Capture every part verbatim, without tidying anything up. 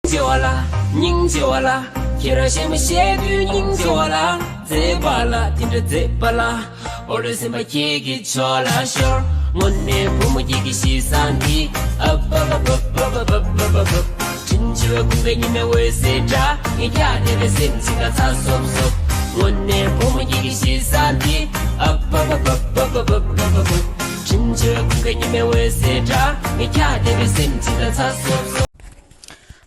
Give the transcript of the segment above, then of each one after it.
ཆེ་བ་ལ། སྙིང་རྗེ་བ་ལ། ཁྱེད་རང་གཞས་མ་བཤད་དུས་སྙིང་རྗེ་བ་ལ། མཛེས་པ་ལ་དེ་འདྲ་མཛེས་པ་ལ། འོ་ལོ་སེམས་པ་ཁྱེད་ཀྱི་ཕྱོགས་ལ་ཤོར། དངོས་གནས་བུ་མོ་ཁྱེད་ཀྱི་གཤིས་བཟང་འདི། ཨ་བ་བ་བ། དྲིན་ཆེ་བའི་ཁུང་པའི་ཉི་མའི་འོད་ཟེར་འདྲ། ངས་ཁྱག་བརྡེབས་པའི་སེམས་ཅིག་ལ་ཚ་སོབ་སོབ། དངོས་གནས་བུ་མོ་ཁྱེད་ཀྱི་གཤིས་བཟང་འདི། ཨ་བ་བ་བ། དྲིན་ཆེ་བའི་ཁུང་པའི་ཉི་མའི་འོད་ཟེར་འདྲ། ངས་ཁྱག་བརྡེབས་པའི་སེམས་ཅིག་ལ་ཚ་སོབ་སོབ།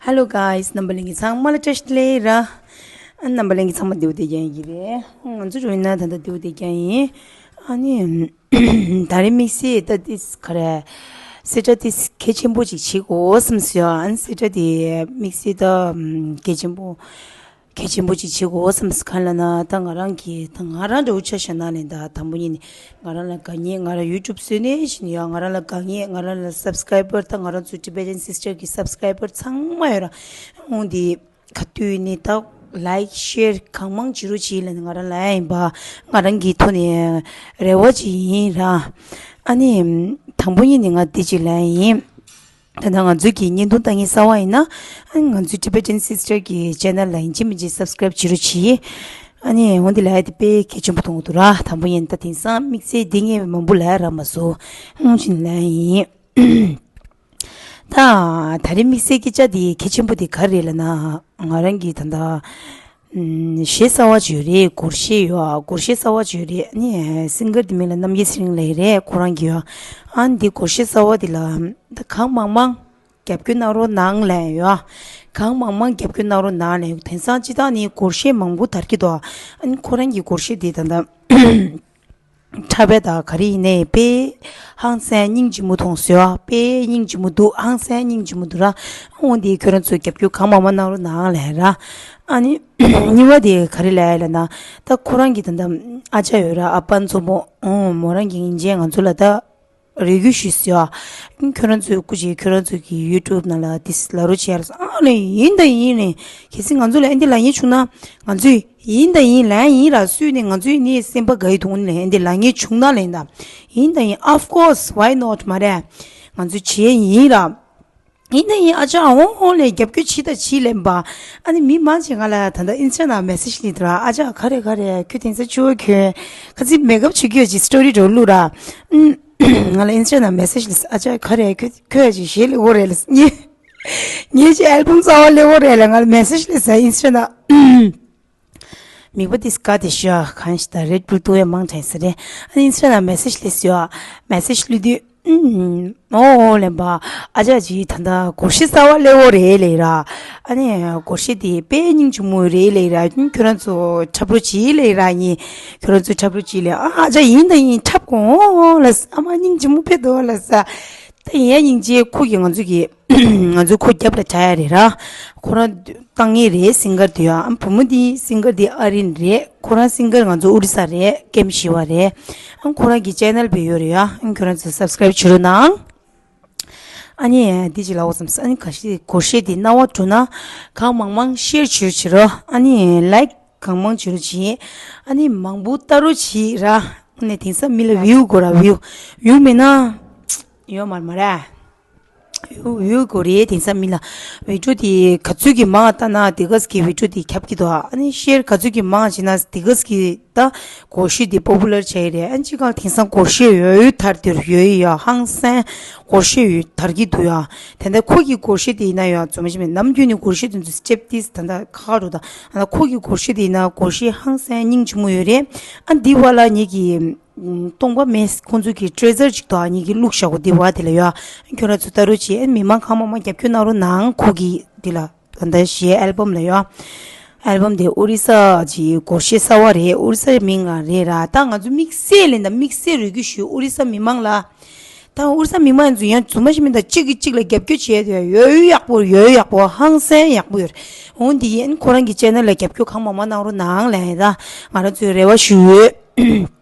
Hello guys, རྣམ་པ་ལྷན་རྒྱས་ཚང་མ་ལ་བཀྲ་ཤིས་བདེ་ལེགས་ར། རྣམ་པ་ལྷན་རྒྱས་ཚང་མ་བདེ་པོ་བདེ་རྐྱང་ཡིན་གྱི་རེད། ང་ཚོ་རོལ་ན་ད་ལྟ་བདེ་པོ་བདེ་རྐྱང་ཡིན། ཨ་ནི། ད་རེས་དམིགས་བསལ་ད་ཏིས་ག་རེ། སེ་ཏྲ་ཏིས་གལ་ཆེན་པོ་ཅིག་བྱེད་དགོས་བསམ་སོང་། ཨ་ནི་སེ་ཏྲ་དེ་དམིགས་བསལ་ད་གལ་ཆེན་པོ། གལ་ཆེན་པོ་ཅིག་བྱེད་དགོས་བསམ་སོང་། གང་ལབ་ན་ད་ང་རང་གི་ད་ང་རང་འདྲ་བོ་ཆ་བཞག་ན་ལས་ད་དང་པོ་ཉིད་ནས་ང་རང་ལ་དགའ་ཉེ། ང་རང་ཡུ་ཊུབ་བཟོས་ནས་བཞིན་ཡོད། ང་རང་ལ་དགའ་ཉེ། ང་རང་ལ་སབ་སི་ཀ་རའི་བར། ད་ང་རང་ཚོ་Tibetan Sister གི་སབ་སི་ཀ་རའི་བར་ཚང་མ་ཡོད་ར། འོང་དེ། ག་དུས་ནས་ད་ལའིཀ་ཤེར་གང་མང་བྱེད་རོགས་བྱེད་ལབ་ནས་ང་རང་ལབ་ཡ་ཡིན་པ། ང་རང་གི་ཐོག་ནས་རེ་བ་ཅིག་ཡིན་ར། ཨ་ནི། དང་པོ་ཉིད་ནས་ང་འདི་ཅིག་ལབ་ཡ་ཡིན། ད་ལྟ་ང་ཚོའི་གི་བརྙན་ཐུང་ལྟ་མཁན་གསར་པ་ཡིན་ན། ཨ་ནི་ང་ཚོའི་Tibetan Sister གི་ཆེ་ནལ་ལ་ཡིན་གཅིག་མིན་གཅིག་སབ་སི་ཀ་རའིབ་བྱེད་རོགས་གྱིས། ཨ་ནི་འོན་ཏེ་ལབ་ཡ་དེ་དཔེ་གལ་ཆེན་པོ་མཐོང་གི་འདུག་ར། དང་པོ་ཡིན་ད་དེང་སང་དམིགས་བསལ་འདི་ངས་མང་པོ་ལབ་ཡ་རག་མ་སོང་། ཧུང་ཅིན་ལབ་ཡ་ཡིན། ད་ད་རེས་དམིགས་བསལ་སྐད་ཆ་དེ་གལ་ཆེན་པོ་དེ་ག་རེ་རེད་ལབ་ན། ང་རང་གི་ད་ལྟ་ཨམ། གཞས་གསར་པ་ཅིག་ཡོད་རེད། སྒོར་གཞས་ཡོད་ཨ། སྒོར་གཞས་གསར་པ་ཅིག་ཡོད་རེད། ཨ་ནི་སིང་གར་དེ་མིང་ལ་རྣམ་རྒྱལ་ཚེ་རིང་ལབ་ཡ་རེད། ཁོ་རང་གི་ཡོད་ཨ། འདི་སྒོར་གཞས་གསར་པ་དེ་ལ་ད་གང་མང་མང་རྒྱབ་སྐྱོར་གནང་རོགས་གནང་ལབ་ཡོད་ཨ། གང་མང་མང་རྒྱབ་སྐྱོར་གནང་རོགས་གནང་ལབ་ཡོད། དེང་སང་སྤྱིར་བཏང་ནི་སྒོར་གཞས་མང་པོ་དར་གྱི་འདུག་ཨ་ནི་ཁོ་རང་གི་སྒོར་གཞས་དེ་ད་ལྟ་འཁྲབ་པ་དང་ག་རེ་ཡིན་ནའི་དཔེ་ཧང་སང་སྙིང་རྗེ་མོ་མཐོང་སོང་ཨ། དཔེ་སྙིང་རྗེ་མོ་འདུག་ཧང་སང་སྙིང་རྗེ་མོ་འདུག་ར། འོན་ཏེ་ཁྱོད་རང་ཚོས་རྒྱབ་སྐྱོར་གང་མང་མང་གནང་རོགས་གནང་ལབ་ཡ་ར། ཨ་ནི་གཉིས་པ་དེ་ག་རེ་ལབ་ཡ་ལབ་ན། ད་ཁོ་རང་གི་ད་ལྟ་ཨ་ཅག་ཡོད་ར། ཨ་པ་མཚོ་མོ། ཨོ་མོ་རང་གི་ཡིན་ཅན་ང་ཚོ་ལ་ད་རེ་སྐུལ་ཞུས་སོང་ཨ། ཁྱོད་རང་ཚོའི་སྐུ་མཁྱེན་ཁྱོད་རང་ཚོ་གི་ཡུ་ཊུབ་ནང་ལ་དེ་ལབ་རོགས་བྱས་ར་སོང་ཨ། ལེ་ཡིན་ད་ཡིན་ལེ། གལ་སྲིད་ང་ཚོ་ལ་ཨེ་འདི་ལབ་མཁན་བྱུང་ན་ང་ཚོས་ཡིན་ད་ཡིན་ལབ་ཡིན་ར། སུས་ནས་ང་ཚོའི་ནི་སེམས་པ་དགའ་ཡི་དུང་ལེ། ཨེ་འདི་ལབ་མཁན་བྱུང་ན་ལེ། ད་ཡིན་ད་ཡིན། Of course, why not མ་རེད། ང་ཚོས་བྱས་ཡིན་ར། ཡིན་ད་ཡིན། ཨ་ཅག་འོང་འོང་ལེ་རྒྱབ་སྐྱོར་བྱེད་ད་བྱེད་ལེན་པ། ཨ་ནི་མི་མང་ཆེ་ང་ལ་ད་ལྟ་ཨིན་སི་ཊ་ནང་མེ་སེཇ་སླེབས་འདུག་ར། ཨ་ཅག་ག་རེ་ག་རེ་ཁྱོད་དེང་སང་ཆུ་བོ་ཁྱོད་ཁ་ཚིག་མེག་ཨབ་བྱེད་རྒྱུ་ཅིག་སི་ཊོ་རི་འགྲོ་བླུགས་ར། ཨུམ། ང་ལ་ཨིན་སི་ཊ་ནང་མེ་སེཇ་སླེབས། ཨ་ཅག་ག་རེ་ཁྱོད་ཁྱོད་ཅིག་གཞས་སླེབས་ཡོད་རེད་ལ། ངས་ངས་ཅིག་ཨལ་བམ་གསར་པ་སླེབས་ཡོད་རེད་ལ། ང་ལ་མེ་སེཇ་སླེབས་ཨིན་སི་ཊ་ནང་། མིག་པ་དེ་དགའ་དེ་ཤོག་གང་ཞིག་ད་རེད་པུལ་ཏུ་ཡ་མང་དྲན་ས་རེད། ཨ་ནི་ཨིན་སི་ཊ་ནང་མེ་སེཇ་སླེབས་ཡོད། མེ་སེཇ་སླེབས་དུས་ཨུམ། ཨོ་ཨོ་ལེན་པ། ཨ་ཅག་ཅིག་ད་ལྟ་སྒོར་གཞས་གསར་པ་སླེབས་ཡོད་རེད་ལེ་ར། ཨ་ནི་སྒོར་གཞས་དེ་དཔེ་སྙིང་རྗེ་མོ་རེད་ལེ་ར། ཁྱོད་རང་ཚོ་འཁྲབ་རོགས་བྱེད་ལེ་ར། ངས་ཁྱོད་རང་ཚོ་འཁྲབ་རོགས་བྱེད་ལེ། ཨ་ཨ་ཅག་ཡིན་ད་ཡིན་འཁྲབ་གོ་ཨོ་ཨོ་ལ། ཨ་མ་སྙིང་རྗེ་མོ་ཕེབས་འདུག་ལ་ས། ད་ཡིན་ཡ་སྙིང་རྗེ། ཁོ་གིས་ང་ཚོ་གི་ང་ཚོ་ཁོ་རྒྱབ་ལ་བྱ་ཡ་རེད་ར། ཁོ་རང་བཏང་ངེས་རེད། སིང་གར་དེ་ཡ། ཨ་བུ་མོ་དེ་སིང་གར་དེ་ཨ་རིན་རེད། ཁོ་རང་སིང་གར་ང་ཚོ་ཨོ་རི་ས་རེད། ཀེམ་ཞི་བ་རེད། ཨ་ཁོ་རང་གི་ཆེ་ནལ་བེ་ཡོད་རེད་ཡ། ཨ་ཁྱོད་རང་ཚོ་སབ་སི་ཀ་རའིབ་བྱེད་རོགས་གནང་། ཨ་ནི་དེ་ཅི་ལ་འོ་བསམ་ས། ཨ་ནི་ག་ཤེད་སྒོར་གཞས་དེ་རྣ་བ་འགྲོ་ན་གང་མང་མང་ཤེར་བྱེད་རོགས་བྱེད་རོགས། ཨ་ནི་ལའིཀ་གང་མང་བྱེད་རོགས་བྱེད། ཨ་ནི་མང་པོ་ལྟ་རོགས་བྱེད་ར། ཨ་ནི་དེང་སང་མི་ལ་བིའུ་དགོས་ར། བིའུ་བིའུ་མེད་ན་ཡོད་མ་རེད་མ་རེད། བིའུ་བིའུ་དགོས་རེད་དེང་སང་མི་ལ། བི་ཌིའོ་དེ་ག་ཚོད་ཀྱི་མང་བལྟ་ན་དེ་ག་ཙམ་གྱི་བི་ཌིའོ་དེ་ཁྱབ་ཀྱི་འདུག་ཨ་ནི་ཤེར་ག་ཚོད་ཀྱི་མང་བྱེད་ན་དེ་ག་ཙམ་གྱི་ད་སྒོར་གཞས་དེ་པོ་པུ་ལར་བྱས་རེད། ཨ་ནི་ཅི་གང་དེང་སང་སྒོར་གཞས་ཡོད་ཡོད་དར་དེ་ཡོད་ཡོད་ཡ། ཧང་སང་སྒོར་གཞས་ཡོད་དར་གྱི་འདུག་ཡ། དེ་འདྲ་ཁོ་གི་སྒོར་གཞས་དེ་ཡིན་ན་ཡ་ཚོད་མ་ཞིག་མེད། ནམ་རྒྱུན་ནས་སྒོར་གཞས་དེ་ཚོ་སྐྱབས་ཏིས་ད་ལྟ་ཁག་འགྲོ་ད། ཨ་ན་ཁོ་གི་སྒོར་གཞས་དེ་ཡིན་ན་སྒོར་གཞས་ཧང་སང་སྙིང་རྗེ་མོ་ཡོད་རེད། ཨ་འདི་བ་ལ་ངེད་ཀྱི་སྟོང་པ་མེད། ཁོང་ཚོ་གི་ཊི་རེ་ཛར་ཅིག་དང་ངེད་ཀྱི་བླུགས་བཞག་གོ་འདི་བ་དེ་ལ་ཡོད། ཁྱོད་རང་ཚོ་ལྟ་རོགས་བྱེད། ཨ་མི་མང་གང་མང་མང་རྒྱབ་སྐྱོར་གནང་རོགས་གནང་ཁོ་གི་འདི་ལ། ད་ལྟ་གཞས་ཨལ་བམ་ལ་ཡོད། ཨལ་བམ་དེ་ཨོ་རི་ས་ཅིག་སྒོར་གཞས་གསར་པ་རེད། ཨོ་རི་ས་མིང་ལ་རེད་ར། ད་ང་ཚོ་དམིགས་བསལ་ལས་ད་དམིགས་བསལ་རེ་སྐུལ་ཞུ། ཨོ་རི་ས་མི་མང་ལ། ད་ཨོ་རི་ས་མི་མང་ཚོ་ཡང་རྫུན་མ་ཞིག་མིན། ད་གཅིག་གིས་གཅིག་ལ་རྒྱབ་སྐྱོར་བྱས་ཏེ་ཡོད་ཡོད་ཡག་པོ་ཡོད་ཡོད་ཡག་པོ་ཧང་སང་ཡག་པོ་ཡོད། འོན་ཏེ་ཡིན་ཁོ་རང་གི་ཆེ་ནལ་ལ་རྒྱབ་སྐྱོར་གང་མང་མང་གནང་རོགས་གནང་ལབ་ཡ། ད་ང་རང་ཚོས་རེ་བ་ཞུ་ཡོད།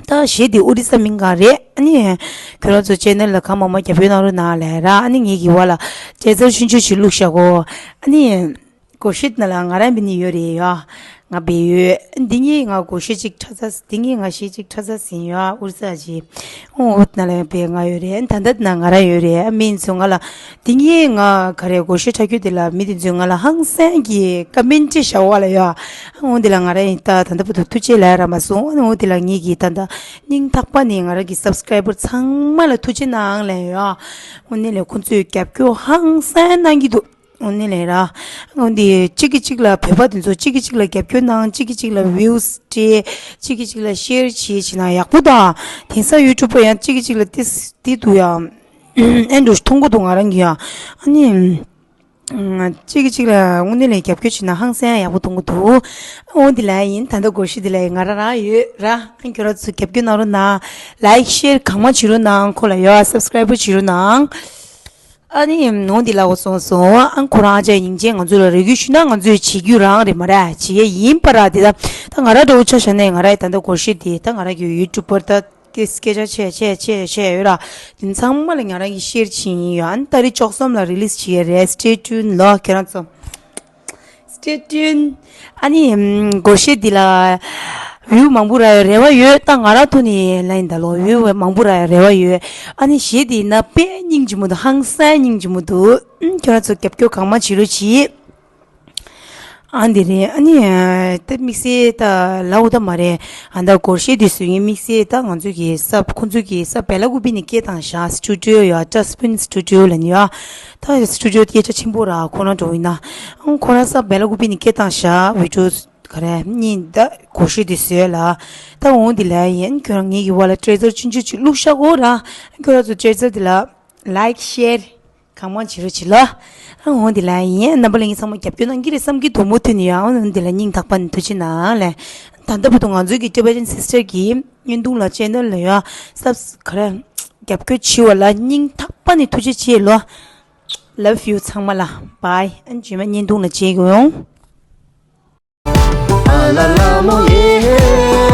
ད་གཞས་འདི་ཨོ་རི་ས་མིང་ག་རེད། ཨ་ནི་ཁྱོད་རང་ཚོ་ཆེ་ནལ་ལ་གང་མང་མང་རྒྱབ་སྐྱོར་གནང་རོགས་གནང་ལབ་ཡ་ར། ཨ་ནི་ངེད་ཀྱི་བ་ལ་ཊི་རེ་ཛར་ཆུང་ཆུང་ཞིག་བླུགས་བཞག་གོ་ཨ་ནི། སྒོར་གཞས་ནང་ལ་ང་རང་འབད་ནི་ཡོད་རེད་ཡ། ང་འབད་ཡོད། འདི་གཉིས་ང་སྒོར་གཞས་གཅིག་ཁྲ་ཚ། འདི་གཉིས་ང་གཞས་གཅིག་ཁྲ་ཚ་ཟིན་ཡ། ཨུར་ཚ་ཅིག་ཨོ་ཨུད་ནང་ལ་འབད་ང་ཡོད་རེད། ད་ལྟ་ན་ང་རང་ཡོད་རེད། མི་ཚོས་ང་ལ་འདི་གཉིས་ང་ག་རེ་སྒོར་གཞས་ཁྲ་རྒྱུ་དེ་ལ་མི་དེ་ཚོས་ང་ལ་ཧང་སང་གི་ཀ་མེན་ཊི་བཞག་པ་ལ་ཡ། ཨོ་འདི་ལ་ང་རང་ཡིན་ད་ད་ལྟ་བར་དུ་ཐུགས་རྗེ་ལབ་ར་མ་སོང་། ཨོ་འདི་ལ་ངེད་ཀྱི་ད་ལྟ་སྙིང་ཐག་པ་ནས་ང་རང་གི་སབ་སི་ཀ་རའི་བར་ཚང་མ་ལ་ཐུགས་རྗེ་གནང་ལབ་ཡ། ཨོ་ནི་ལས་ཁོང་ཚོས་རྒྱབ་སྐྱོར་ཧང་སང་གནང་གི་འདུག་འོ་ནི་ལས་ར། འོ་འདི་གཅིག་གིས་གཅིག་ལ་བོད་པ་དེ་ཚོ་གཅིག་གིས་གཅིག་ལ་རྒྱབ་སྐྱོར་གནང་། གཅིག་གིས་གཅིག་ལ་ཝིའུ་སི་སྤྲད། གཅིག་གིས་གཅིག་ལ་ཤེར་བྱེད་བྱེད་ན་ཡག་པོ་དང་། དེང་སང་ཡུ་ཊུབ་པར་ཡང་གཅིག་གིས་གཅིག་ལ་ཏིས་ཏི་འདུག་ཡང་། ཨེ་འགྲོ་མཐོང་གི་འདུག་ང་རང་གིས་ཡང་། ཨ་ནི། ཨ་གཅིག་གིས་གཅིག་ལ་དངོས་གནས་ལས་རྒྱབ་སྐྱོར་བྱེད་ན་ཧང་སང་ཡག་པོ་མཐོང་གི་འདུག་འོ་འདི་ལ་ཡིན་ད་ལྟ་སྒོར་གཞས་འདི་ལ་ཡིན་ང་རང་རང་ཡོད་ར། ཨ་ཁྱོད་རང་ཚོ་རྒྱབ་སྐྱོར་གནང་རོགས་གནང་། ལའིཀ་ཤེར་གང་མང་བྱེད་རོགས་གནང་། ཁོ་ལ་ཡོད་སབ་སི་ཀ་རའི་བར་བྱེད་རོགས་གནང་། ཨ་ནི་ནོ་འདི་ལ་འོ་སོང་སོང་ཨང་ཁོ་རང་ཅག་ཡིན་ཅན་ང་ཚོ་ལ་རེ་སྐུལ་ཞུས་ན་ང་ཚོས་བྱེད་རྒྱུ་རང་རེད་མ་རེད། བྱེད་ཡས་ཡིན་པ་ར། དེ་ད་ད་ང་རང་འདྲ་བོ་ཆ་བཞག་ནས་ང་རང་ད་ལྟ་སྒོར་གཞས་དེ་ད་ང་རང་གི་ཡུ་ཊུབ་པར་ད་དེ་སྐད་ཆ་བཤད་བཤད་བཤད་བཤད་ཡོད་ར། དེ་ཚང་མ་ལ་ང་རང་གིས་ཤེར་བྱེད་ཡིན་ཡོད། ཨ་ནི་ཏ་རིག་བཅུ་གསུམ་ལ་རི་ལིས་བྱེད་ཡས་རེད། སི་ཊེ་ཊུན་ལོ་ཁྱེད་རང་ཚོ། སི་ཊེ་ཊུན། ཨ་ནི་ཨམ་སྒོར་གཞས་འདི་ལ་ཝིའུ་མང་པོ་རག་ཡ་རེ་བ་ཡོད། ད་ང་རང་ཐོག་ནས་ལབ་ཡིན་ད་ལོ་ཝིའུ་མང་པོ་རག་ཡ་རེ་བ་ཡོད། ཨ་ནི་གཞས་འདི་ན་དཔེ་སྙིང་རྗེ་མོ་འདུག་ཧང་སང་སྙིང་རྗེ་མོ་འདུག་ཨམ་ཁྱོད་རང་ཚོ་རྒྱབ་སྐྱོར་གང་མང་བྱེད་རོགས་གྱིས། ཨ་འདི་རེད། ཨ་ནི་ད་དམིགས་བསལ་ད་ལབ་འོ་ད་མ་རེད། ཨ་ད་སྒོར་གཞས་འདི་བཟོ་མཁན་དམིགས་བསལ་ད་ང་ཚོ་གི་ས་ཁོང་ཚོ་གི་ས་བེ་ལ་ཀུ་པི་ནས་སྐད་བཏང་བཞག་སི་ཊུ་ཌི་ཡོ་ཡ། ཇ་སི་པིན་སི་ཊུ་ཌི་ཡོ་ལབ་ནི་ཡ། ད་སི་ཊུ་ཌི་ཡོ་སྐད་ཆ་ཆེན་པོ་ར། ཁོ་རང་འགྲོ་ཡིན་ན་ཨང་ཁོ་རང་ས་བེ་ལ་ཀུ་པི་ནས་སྐད་བཏང་བཞག་ཝི་ཌི་ཡོ་ག་རེ་གཉིས་ད་སྒོར་གཞས་འདི་བཟོས་ལ། ད་འོ་འདི་ལ་ཡིན་ཁྱོད་རང་ངེད་ཀྱི་བ་ལ་ཊེ་ཛར་ཆུང་ཆུང་ཅིག་བླུགས་བཞག་གོ་ར། ཁྱོད་རང་ཚོ་ཊེ་ཛར་འདི་ལ་ལའིཀ་ཤེར་གང་མང་བྱེད་རོགས་བྱེད་ལ། ཨ་འོ་འདི་ལ་ཡིན་རྣམ་པ་ལྷན་རྒྱས་ཚང་མ་རྒྱབ་སྐྱོར་གནང་གི་རེད་བསམ་གྱི་འདུག་མུ་མཐུད་ནས་ཡང་འོ་འདི་ལ་སྙིང་ཐག་པ་ནས་ཐུགས་རྗེ་གནང་ལེ། ད་ལྟ་བར་དུ་ང་ཚོའི་གི་ཊི་བེ་ཊན་སིས་ཊར་གི་བརྙན་ཐུང་ལ་ཅེ་ནལ་ལ་ཡ་སབ་སི་ག་རེ་རྒྱབ་སྐྱོར་བྱེད་པ་ལ་སྙིང་ཐག་པ་ནས་ཐུགས་རྗེ་ཆེ་ལོ། Love you ཚང་མ་ལ། Bye། ཨ་ནི་རྗེས་མ་བརྙན་ཐུང་ལ་མཇལ་གི་ཡོང་། ཨ་ལ་ལ་མོ་ཡེ།